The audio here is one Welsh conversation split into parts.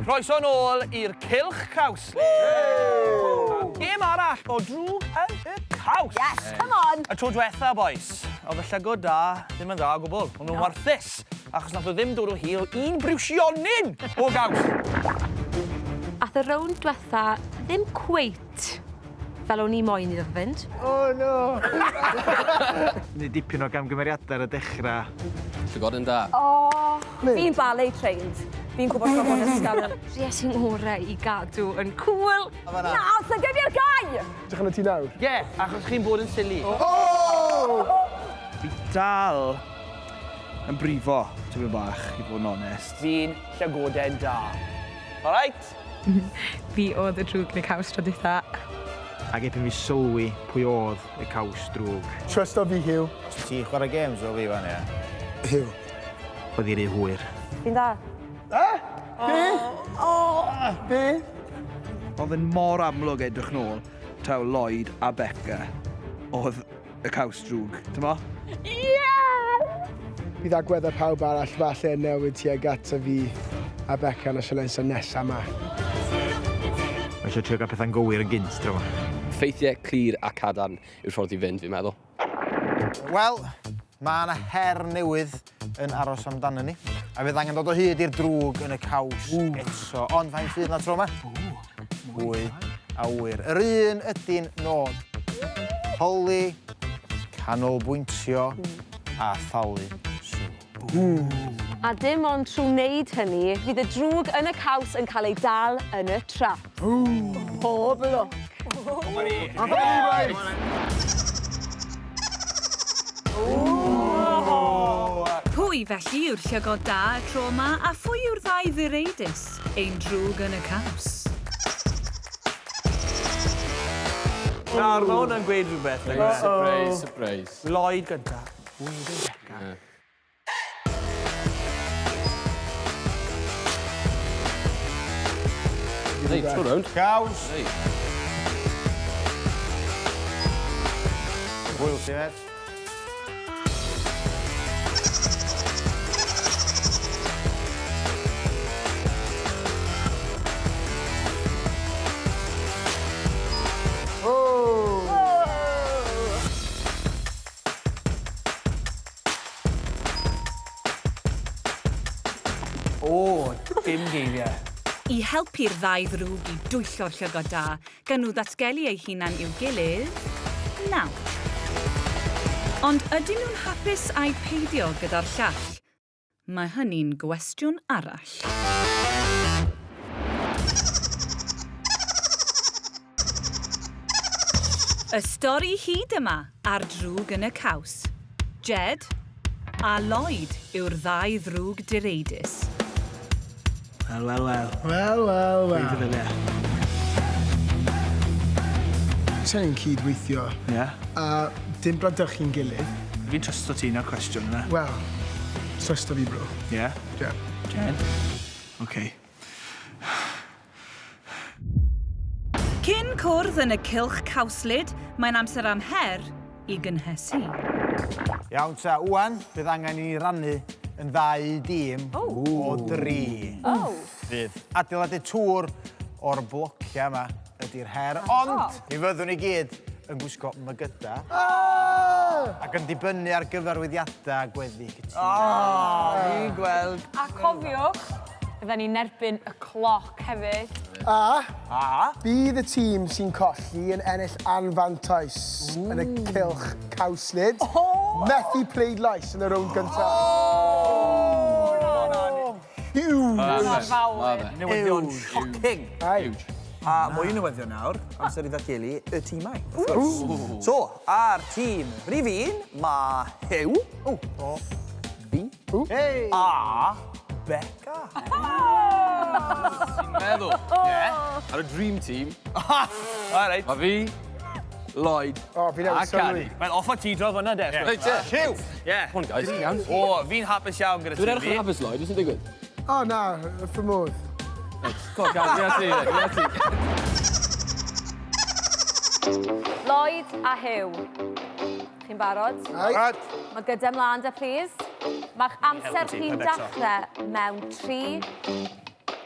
Croeso nôl i'r Cylch Caws. Gêm arall o drwg yn y caws. Yes, come on! Y tro diwetha, boys, oedd y llygod da ddim yn dda o gwbl. O'n nhw'n warthus, achos nath o ddim dod o hyd o un briwsionyn o gaws. Ath y rownd diwetha ddim cweit fel o'n i moyn iddo fe fynd. Oh no! Neud dipyn o gamgymeriadau ar y dechrau. Llygoden da. Oh, fi'n ballet trained. Fi'n gwybod bod hwn yn ysgafn. Dries i'n ngorau i gadw yn cŵl. Na, os na gei ar gau! Edrych arno ti nawr. Ie, achos chi'n bod yn silly. Oh! Fi dal yn brifo, tipyn bach, i fod yn onest. Fi'n llygoden da. Alright? Fi oedd y drwg yn y caws tro dwytha. Ac erbyn fi sylwi pwy oedd y caws drwg. Trysto fi Huw. Os ti chwarae games fel fi wan ia? Huw. Oedd hi ry hwyr. Fi'n dda. Eh? Be? Oh. Be? Oedd yn mor amlwg edrych nôl taw Lloyd a Beca oedd y caws drwg, t'mo? Ie! Bydd agweddau pawb arall falle yn newid tuag ato fi a Beca yn y sialensau nesa 'ma. Mae eisiau trio gael pethau'n gywir yn gynt tro 'ma. Ffeithiau clir a cadarn yw'r ffordd i fynd, fi'n meddwl. Wel, mae yna her newydd yn aros amdano ni. A fydd angen dod o hyd i'r drwg yn y caws eto. Ond faint fydd na tro yma? Pwy a ŵyr. Yr un ydy'n nod. Holi, canolbwyntio a thalu sylw. A dim ond trwy wneud hynny fydd y drwg yn y caws yn cael ei dal yn y trap. Pob lwc! Pwy felly yw'r llygod da y tro yma a phwy yw'r ddau ddireidus, ein drwg yn y caws? Nawr, mae hwn yn gweud rhywbeth. nag yw e? Surprise, surprise. Lloyd gynta. Wedyn Beca. Reit, tro rownd. Caws! Reit. Hwyl ti, met. O, dim geiriau. I helpu'r ddau ddrwg i dwyllo'r llygod da, gan nhw ddatgelu eu hunan i'w gilydd, nawr. Ond ydyn nhw'n hapus ai peidio gyda'r llall? Mae hynny'n gwestiwn arall. Y stori hyd yma a'r drwg yn y caws. Jed a Lloyd yw'r ddau ddrwg direidus. Wel, wel, wel. Wel, wel, wel. Pwy feddylia? Sa ni'n cyd-weithio. Ie. A dim bradychu'n gilydd. Fi'n trysto ti yn y cwestiwn yna. Wel, trysto fi bro. Ie? Ie. Jed? Oce. Cyn cwrdd yn y cylch cawslyd, mae'n amser am her i gynhesu. Iawn ta, ŵan bydd angen i ni rannu yn ddau dîm o dri. Oh. Fydd adeiladu tŵr o'r blociau yma ydy'r her, ond mi fyddwn ni gyd yn gwisgo mygydau ac yn dibynnu ar gyfarwyddiadau gweddi cytûn. O, fi'n gweld. A cofiwch, fydden ni'n erbyn y cloc hefyd. A, A? bydd y tîm sy'n colli yn ennill anfantais yn y cylch cawslyd. Methu pleidlais yn y rownd gyntaf. Huge! Fawr. Newyddion shocking. Aye. A mwy o newyddion nawr, amser i ddatgelu y tîmau. wrth gwrs. So, ar tîm rhif un, mae Huw. O. Fi. Hey! A Beca. Ti'n meddwl? Ie. Ar y dream team, All right. mae fi, Lloyd O, fi newydd a sylwi. Cadi. Wel, off o ti draw fyna de. Reit, ie. Huw! Ie. Come on, guys, ti'n iawn? O, fi'n hapus iawn gyda Dwi'n tîm edrych fi. yn hapus, Lloyd, beth sy'n digwydd? O, na, wrth fy modd. Reit, go on, Cadi, fi a ti, fi a ti. Lloyd a Huw. Chi'n barod? Aye. Mae gyda mlaen da, plîs. Mae'ch amser ti, chi'n paid becso. dechrau mewn 3,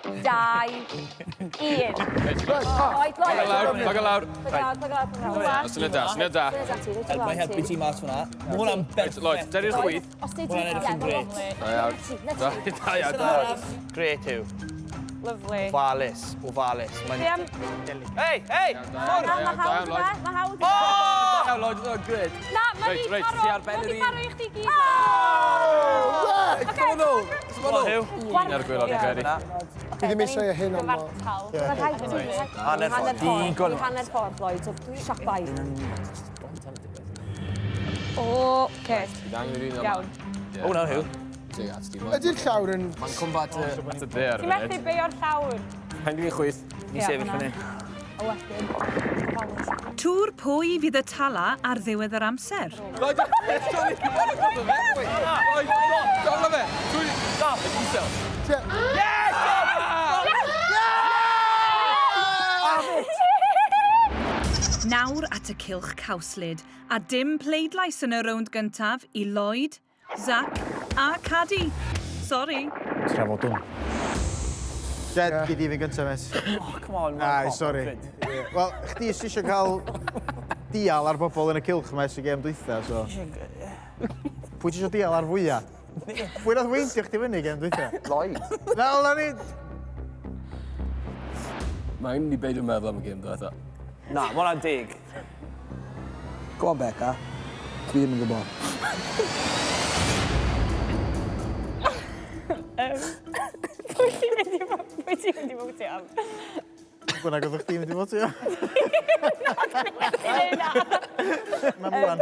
2, 1. Lloyd, Lloyd. Paga lawr, paga lawr. Paga lawr, paga lawr. Syniad da, syniad da. Mae helpu ti mas fyna. Mae hwnna'n Reit, Lloyd, der i'r chwith. Os dwi Hwnna'n edrych yn grêt. Da iawn. Da, da iawn, da iawn. Grêt yw. Lovely. Ofalus, ofalus. Fi am... Hei, hei! Na, mae hawdd yma, mae hawdd yma. Da iawn, Lloyd, oh, grêt. Na, mae Reit, di reit, taro. ti ar ben Mae yr di un. taro i chdi gyd. Come on, nôl. Come on, nôl. Un ar y gwaelod, fi'n credu. Fi ddim eisiau hyn am lot. Cyfartal. Mae rhaid ti. Hanner ffordd. Digon. Hanner ffordd, Lloyd, so siapau. O, oce. Angen yr un yma. Iawn. O, na, Huw. Tuag at ti, Lloyd. Ydy'r llawr yn... Mae'n cwmpat at y dde ar y Ti'n methu funud. beio'r llawr. Pen dwi'n chwith. Ni sefyll fan hyn. A wedyn. Tŵr pwy fydd y tala ar ddiwedd yr amser? Lloyd, sorry, Lloyd, Lloyd, stop, fe. Stop. Isel. Yes! Nawr at y cylch cawslyd, a dim pleidlais yn y rownd gyntaf i Lloyd, Zach a Cadi. Sorry. Trafodwn. Jed, gyd i fi gyntaf, mes. Oh, come on. Ai, sorry. Wel, chdi sy eisiau cael dial ar bobl yn y cylch yma ers y gêm dwytha, so... Pwy ti eisiau dial ar fwyaf? Pwy nath weindio chdi fyny gêm dwytha? Lloyd. Fel na ni! Mae'n mynd i beidio meddwl am y gêm dwytha. Na, mae hwnna'n deg. Go on, Becca. Dwi ddim yn gwybod. Pwy ti'n mynd i pwy ti'n mynd i fwtio am? Bynnag oeddech chdi'n mynd i fotio. Ti'n neud na. Mae'n mwan.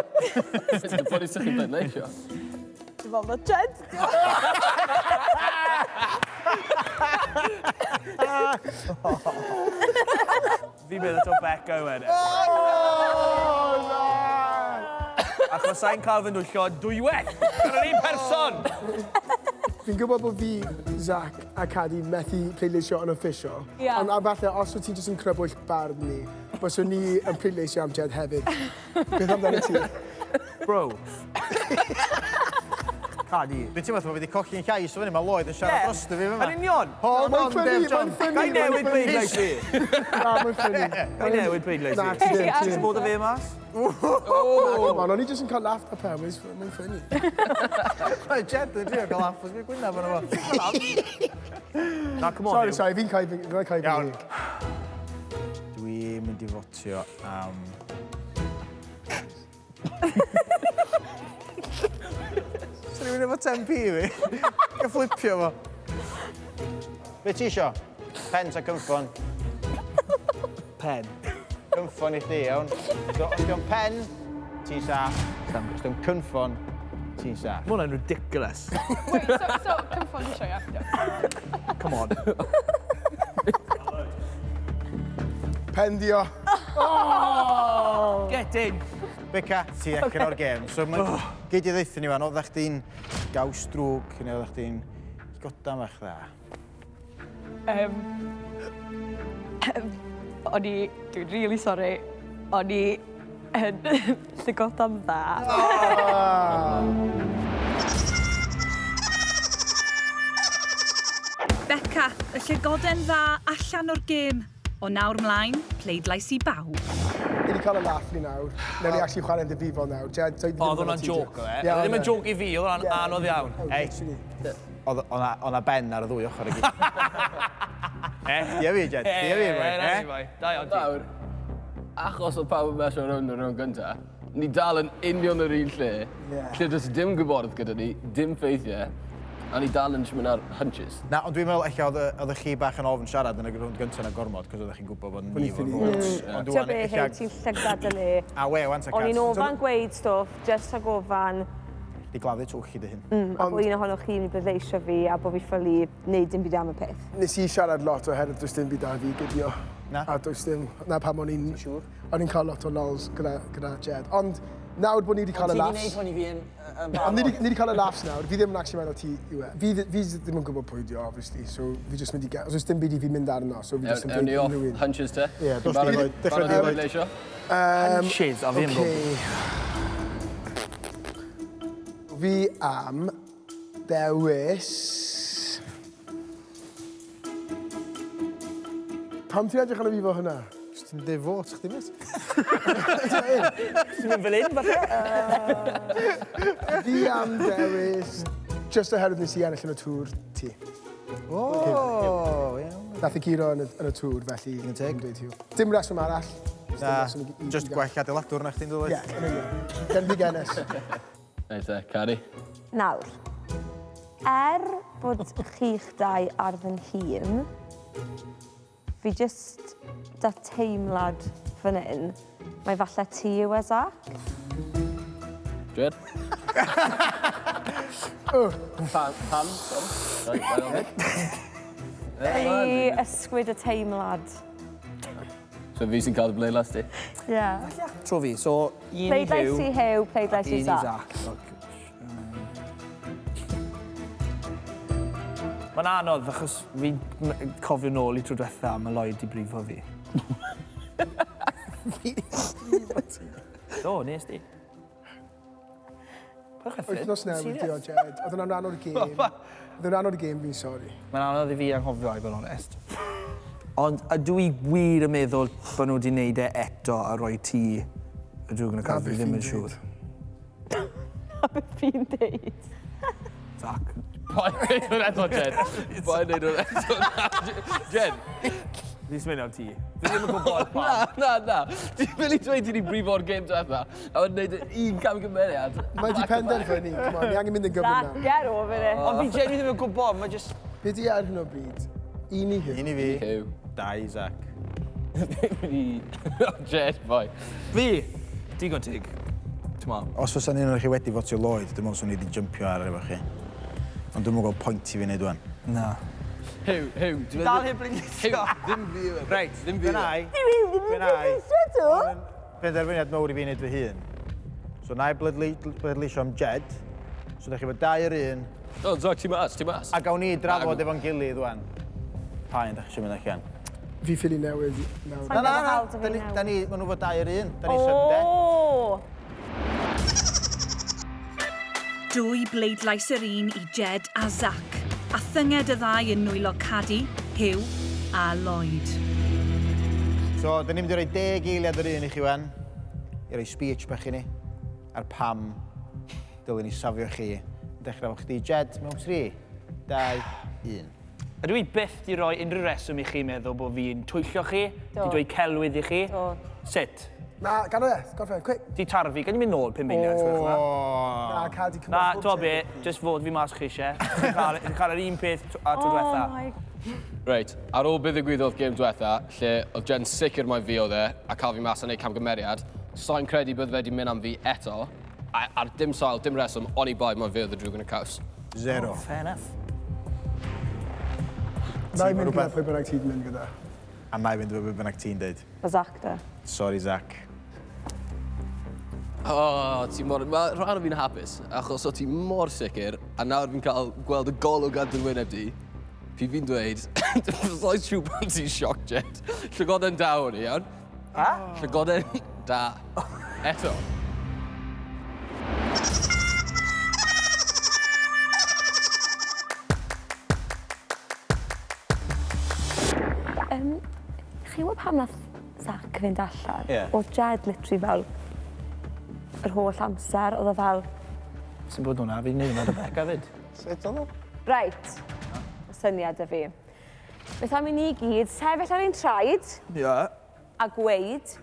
Dwi'n bod i sych chi'n bleidleisio. Dwi'n meddwl na Jed. Fi'n meddwl taw Becca yw e. Oh, na! Achos sa'n cael fy nhwyllo dwywaith gan yr un person. Fi'n gwybod bod fi, Zach a Cadi methu pleidleisio yn official. Ie. Ond a falle, os wyt ti'n jyst yn crybwyll barn ni, byswn ni yn pleidleisio am Jed hefyd. Beth amdano ti? Bro. Cadi. Dwi'n teimlo fatha bod fi wedi colli'n llais o fyny, mae Lloyd yn siarad drosto fi fyma. Yn union. Hold Mae'n on, funny, Dave John. mae'n funny. Ga i newid pleidlais fi? Na, mae'n funny. Ga i newid pleidlais Na, fi? ti ddim, ti ddim. Bod y fe mas? Na, come on, o'n i jyst yn cael laugh a pen, mae'n funny. Mae Jed yn trio gael laugh, os mae'n gwynaf yna fo. Na, come on. Sorry, Huw. sorry, fi'n cael fi'n cael Iawn. Dwi'n mynd i fotio am... Sa'n rhywun efo 10p fi? Gael flipio fo. Be ti isio? Pen ta cynffon? Pen. Cynffon i chdi, iawn. So, os di'n pen, ti'n saff. Os di'n cynffon, ti'n saff. Mae hwnna'n ridiculous. Wait, so, cynffon ti isio, ia? Come on. Pendio. Get in. Beca, ti allan o'r gêm. So, ma, gei di ddeutha ni fan, oeddech chdi'n gaws drwg, neu oeddech chdi'n godan fach dda? O'n i, dwi'n really sorry, o'n i yn llygodan dda. Beca, y llygoden dda allan o'r gêm. O nawr mlaen, pleidlais i bawb. Ni wedi cael y laugh ni nawr. Newn ni actually chwarae'n difrifol nawr. Jed, so O, oedd hwnna'n joke, o e? Oedd ddim yn joke i fi, oedd hwnna'n anodd iawn. Ei. Oedd oedd 'na ben ar y ddwy ochr i gyd. Eh, chdi a fi, Jed, chdi a fi, boi. Na Eh? ni, boi. Da iawn ti. Nawr, achos oedd pawb yn mesio rownd y rownd gynta, ni dal yn union yr un lle, lle does dim gwybodaeth gyda ni, dim ffeithiau, a ni dal yn mynd ar hunches. Na, ond dwi'n meddwl ella oedd chi bach yn ofn siarad yn y rownd gyntaf na gormod, cos oeddech chi'n gwybod bod ni efo'r votes. Ond Ti'n ŵan, be, ella... hei, ti'n llygad y le. A we, wan ta O'n i'n Cat. ofan gweud stwff, jyst rhag ofan, Di gladdu twll i dy hun. a bod un ohonoch chi'n bleidleisio fi a bod fi ffili wneud dim byd am y peth. Nes i siarad lot oherwydd does dim byd da fi guddio. Na. A does dim, na pam o'n i'n... O'n i'n cael lot o lols gyda Jed. Ond nawr bod ni wedi cael y Ti wedi laughs... gwneud hwn i fi yn Ond ni wedi cael y laughs nawr. Fi ddim yn actually meddwl ti yw e. Fi ddim yn gwybod pwy di o, obviously. So fi jyst mynd i... Os oes dim byd i fi mynd arno, so fi jyst yn Ewn ni dweud off unrhyw un. hunches te? Ie, dos di Lloyd. Dechrau di Barod i Lloyd. bleidleisio? Hunches, a fi ddim yn gwybod. Okay. Fi am dewis... Pam ti'n edrych arno fi fel hynna? Cos ti'n deud vote chdi, mate. Ti'n mynd fel un, falle? Fi am dewis, just oherwydd nes i ennill yn y tŵr, ti. O, iawn. Nath i guro yn y, yn y tŵr, felly... Digon teg. Dwi'n dweud Huw. Dim reswm arall. Dim Na, reswm i- i- just i- gwell adeiladwr na chdi'n dweud. Ie, yn union. Genfigenus. Reit te, Cadi. Nawr, er bod chi'ch dau ar fy nhîm, fi jyst 'da teimlad fan hyn, mai falle ti yw e, Zach. Jed? Pam? Pam? Sorry, sorry, sorry. I ysgwyd y teimlad. So fi sy'n cael y bleidlais di? Ie. Tro fi, so un i Pleidlais Huw, i Huw, pleidlais un i i Zach. Zach. Mae'n anodd achos fi'n cofio nôl i tro diwetha a mae Lloyd 'di brifo fi. Do, nes di. Wythnos newydd di o, Jed. Oedd hwnna'n rhan o'r gêm. Oedd hwnna'n rhan o'r gêm, fi'n sori. Mae'n anodd i fi anghofio, i fod yn onest. Ond ydw i wir yn meddwl bod nhw wedi wneud e eto a rhoi ti y drwg yn y cath? Fi ddim yn siŵr. Na beth fi'n deud. Zac. Paid wneud hwn eto, Jed. Paid wneud hwn eto. Jed. Fi jyst mynd am ti. Fi ddim yn gwybod pam. Na, na, na. Ti'n mynd i dweud i ni brifo'r gêm diwetha, a wedyn neud un camgymeriad. Mae di penderfynu, come on, ni angen mynd yn gyflym Zac, nawr. get over it. Ond fi genuinely ddim yn gwybod, mae jyst... Be di ar hyn o bryd? Un i Huw. Un i fi. Huw. Dau i Zac. Jed, boi. Fi! Digon teg. T'mo. Os fysa un o'r chi wedi fotio Lloyd, dwi'n meddwl swn i wedi jumpio ar efo chi. Ond dwi'n gweld pwynt i fi wneud wan. Na. Huw, Huw. Dal heb bleidleisio. Huw, ddim fi yw e. Reit, Ddim fi yw e. Dwi ddim yn bleidleisio 'to. Penderfyniad mawr i fi wneud fy hun. So na i bleidleisio am Jed. So da chi fod dau yr un. O, Zac, ti mas, ti mas. A gawn ni drafod efo'n gilydd wan. Pa un da chi eisiau mynd allan? Fi ffili newid nawr. Na, na, na. Da ni, da ni, maen nhw fod dau yr un. Da ni sudden death. O! Dwy bleidlais yr un i Jed a Zac, a thynged y ddau yn nwylo Cadi, Huw a Lloyd. So, da ni'n mynd i roi deg eiliad yr un i chi wan, i roi speech bach i ni, ar pam dylen ni safio chi. Dechrau efo chdi, Jed, mewn 3, 2, 1. Ydw i byth 'di roi unrhyw reswm i chi meddwl bod fi'n twyllo chi, Do. 'di dweud celwydd i chi. Do. Sut? Na, gad o e, gorffen, quick. Di tarfu, gan i mynd nôl 5 eiliad, os gwelwch yn dda? Na, Cadi, come Na, on. t'o be, jyst fod fi mas chi isie. Chi'n cael, chi'n cael yr un peth a tro diwetha. Oh my... Reit, ar ôl be ddigwyddodd gêm diwetha, lle oedd Jen sicr mai fi oedd e, a cael fi mas a neud camgymeriad, sai'n credu bydde fe 'di mynd am fi eto, a ar dim sail, dim reswm, oni bai mai fe oedd y drwg yn y caws. Zero. Oh, fair enough. Na i mynd gyda pwy bynnag ti'n mynd gyda. A na i fynd efo pwy bynnag ti'n deud. Mae Zac da. Sorry, Zac. O, oh, ti mor... Mae rhan o fi'n hapus, achos o ti mor sicr, a nawr fi'n cael gweld y golwg ar dy wyneb di. Fi fi'n dweud, so'n siŵr pan ti'n sioc, Jed. Llygoden da o'n i, iawn? Ha? Llygoden da. Eto. Um, chi'n gwybod pam nath Zac fynd allan? Ie. Oedd Jed literally fel yr holl amser, oedd o fel, Sy'n bod hwnna, fi'n neud hwnna 'da Beca 'fyd. Sut oedd o? reit, syniad 'da fi. Beth am i ni gyd sefyll ar ein traed Ie. a gweud,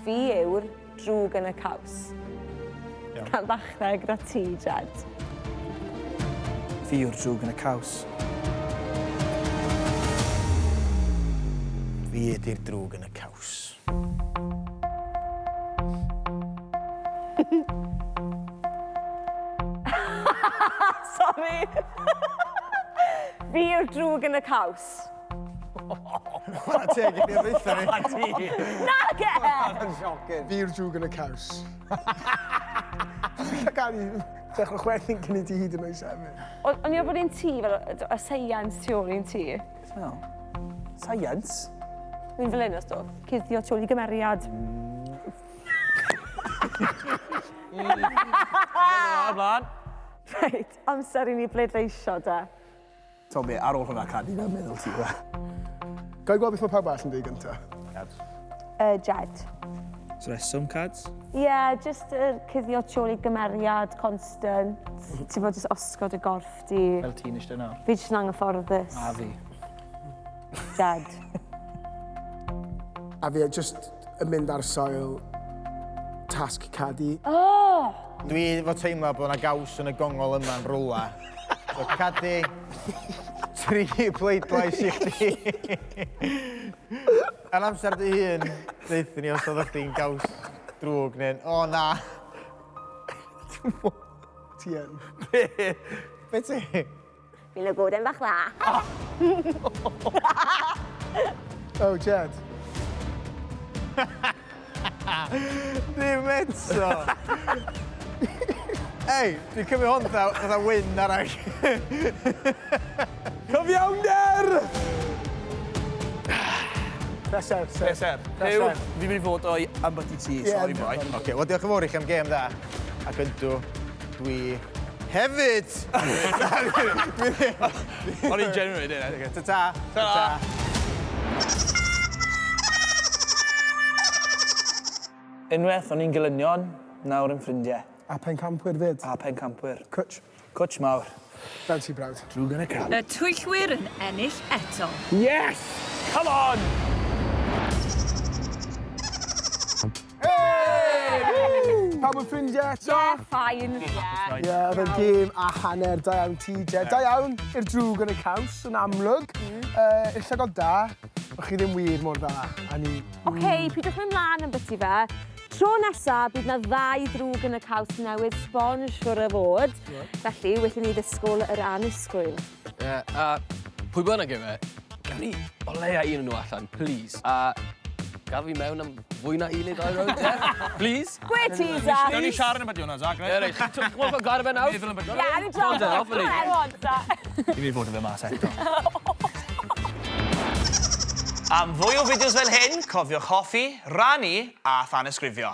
fi yw'r drwg yn y caws. Gan ddechrau gyda ti, Jed. Fi yw'r drwg yn y caws. Fi ydy'r drwg yn y caws. Sorry! Fi yw'r drwg yn y caws. Chwarae teg i ni am ddeutha ni. Nage! Fi yw'r drwg yn y caws. Gael i dechrau chwerthin cyn i ti hyd yn oed sefyll. O'n i'n meddwl bod un ti fel y seians tu ôl i'n tŷ. No. Science? Fi'n fel un o stwff. Cuddio tu ôl i gymeriad. Mlaen, mlaen. Reit, amser i ni bleidleisio de. T'o be, ar ôl hwnna, Cadi, fi'n meddwl ti, we. Ga i gweld beth mae pawb arall yn dweud gynta? Cads. Jed. Oes reswm, Cads? Ie, yeah, just yr cuddio tu ôl i gymeriad constant. Ti'n bod just osgo dy gorff di. Fel ti'n eistedd nawr. Fi jyst yn anghyfforddus. A fi. Jed. A fi just yn mynd ar sail tasg Cadi. Oh! Dwi efo teimlo bod yna gaws yn y gongol yma'n rwla. So Cadi, tri pleidlais i chdi. Yn amser dy hun, deutha ni os oeddech chdi'n gaws drwg neu'n... O na! Ti yn. Be? Be ti? Fi'n lygoden bach dda. Oh, Jed. Ddim eto! Ei, dwi'n cymryd hwn fatha, fatha win arall. Cyfiawnder! Pleser, sir. Pleser. Huw, fi'n mynd i fod o'i ambyti ti, sorry boy. Oce, wel diolch yn fawr i chi am gêm dda. Ac ydw, dwi hefyd! O'n i'n genuine yn hynna. Ta-ta. Ta-ta. Unwaith o'n i'n gelynion, nawr yn ffrindiau. A pencampwyr 'fyd. A pencampwyr. Cwtsh. Cwtsh mawr. Fel ti brawd. Drwg yn y cawl. Y twyllwyr yn ennill eto. Yes! Come on! Pawb yn ffrindiau eto? Yeah, fine. Yeah. Ie, oedd e'n gêm a hanner. Da iawn ti, Jed. Da iawn i'r drwg yn y caws, yn amlwg. I'r llygod da, o'ch chi ddim wir mor dda. A ni... Oce, pidwch mynd mlaen yn byti fe. Tro nesa, bydd na ddau ddrwg yn y caws newydd sbon, siwr o fod. Felly, well i ni ddisgwyl yr annisgwyl. Ie, a pwy bynnag yw e, gawn ni o leia un o'n nhw allan, please. A gad fi mewn am fwy na un neu ddau rownd, ie? Please? Gwe ti, Zach! Gawn ni siarad ambyti hwnna, Zach, reit? Ie, reit. Ti'n gwybod gair fe nawr? Meddwl ambyti hwnna. Ie, ni'n drafod. Off ni. Come on, Zach. Fi'n mynd i fod yn fe mas eto. Am fwy o fideos fel hyn, cofiwch hoffi, rannu a thanysgrifio.